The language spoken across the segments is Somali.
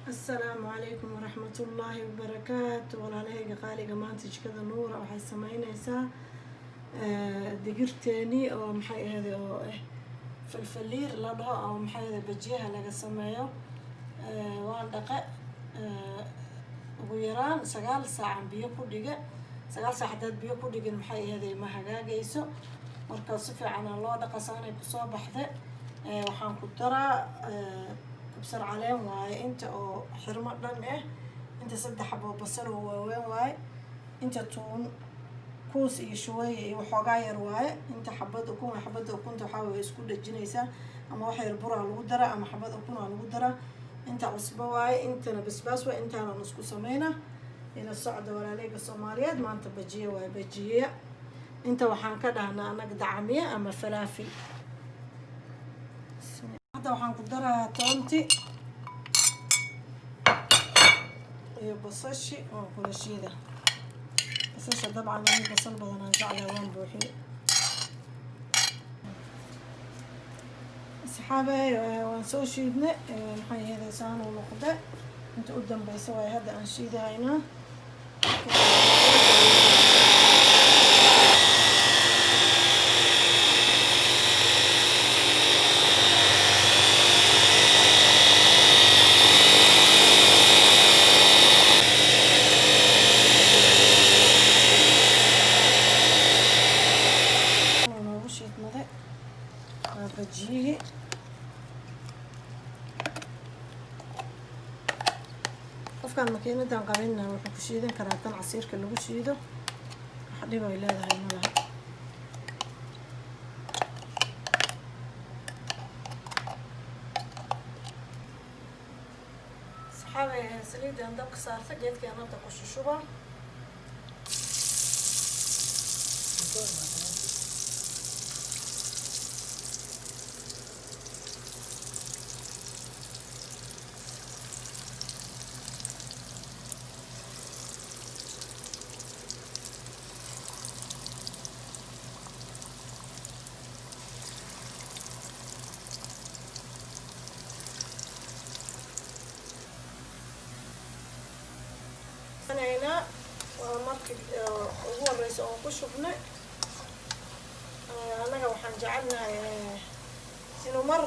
Asalaamu calaykum waraxmatullaahi wabarakaatu. Walaalahayga qaaliga, maanta Jikada Nuura waxay sameyneysaa digirteeni oo maxay ahayde oo falfaliir la dhaho oo maxay ahayde bajiyaha laga sameeyo. Waan dhaqe, ugu yaraan 9 saacan biyo ku dhiga. 9 saac haddaad biyo ku dhigin, maxay ahayde, ma hagaagayso. Marka si fiican aa loo dhaqa, saanay kusoo baxde. Waxaan ku daraa kabsar caleen waaye, inta oo xirmo dhan ah, inta saddex xabo basal oo waaweyn waaye, inta tuun kuus iyo shuweeye iyo waxoogaa yar waaye, inta xabad ukun. Xabadda ukunta waxaa waye isku dhejinaysaa, ama wax yar buraa lagu daraa ama xabad ukunaa lagu daraa. Inta cusbo waaye, intana basbaas waaye. Intaanan isku sameynaa, ila socda walaaleyga Soomaaliyeed. Maanta bajiye waaye, bajiye. Inta waxaan ka dhahnaa annaga dacamiye ama falaafil. Hadda waxaan ku darayaa toonti iyo basashi oo kula shiida. Basasha dabcan ani basal badan aan jeclahay, waan buuxiye. Asxaabey, waan soo shiidne, maxay ahayd, saan uu noqde. Inta u dambeysa waay hadda aan shiidahaynaa. Noogu shiidmade waa bajiyihii. Qofkaan makiinadan qabinna wuxuu ku shiidan karaa tan casiirka lagu shiido, wax dhib ay leedahay ma laha. Saxaabay, saliidan dabka saarta, geedkaan hadda ku shushuba. Haynaa waa markii ugu horeysa oon ku shubnay. Annaga waxaan jecelnahay inuu mar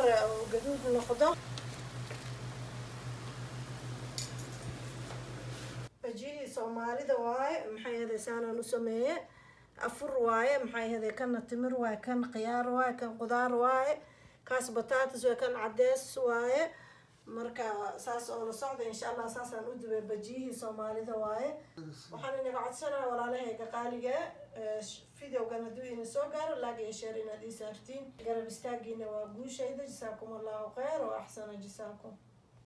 gaduud noqdo. Bajiyihii Soomaalida waaye, maxay ahday, saanaan u sameeye. Afur waaye, maxay ahday, kana timir waaye, kan khiyaar waaye, kan qudaar waaye, kaas bataatis waaye, kan cadees waaye. Marka saas oo la socda, insha Allah. Saasaan u dubay, bajiyihii Soomaalida waaye. Waxaan inaga codsanaya, walaalahayga qaaliga, videogan hadduu ina soo gaaro, like iyo share inaad ii saartiin. Garab istaagiina waa guushayda. Jasaakum Allahu khayr wa axsana jasaakum.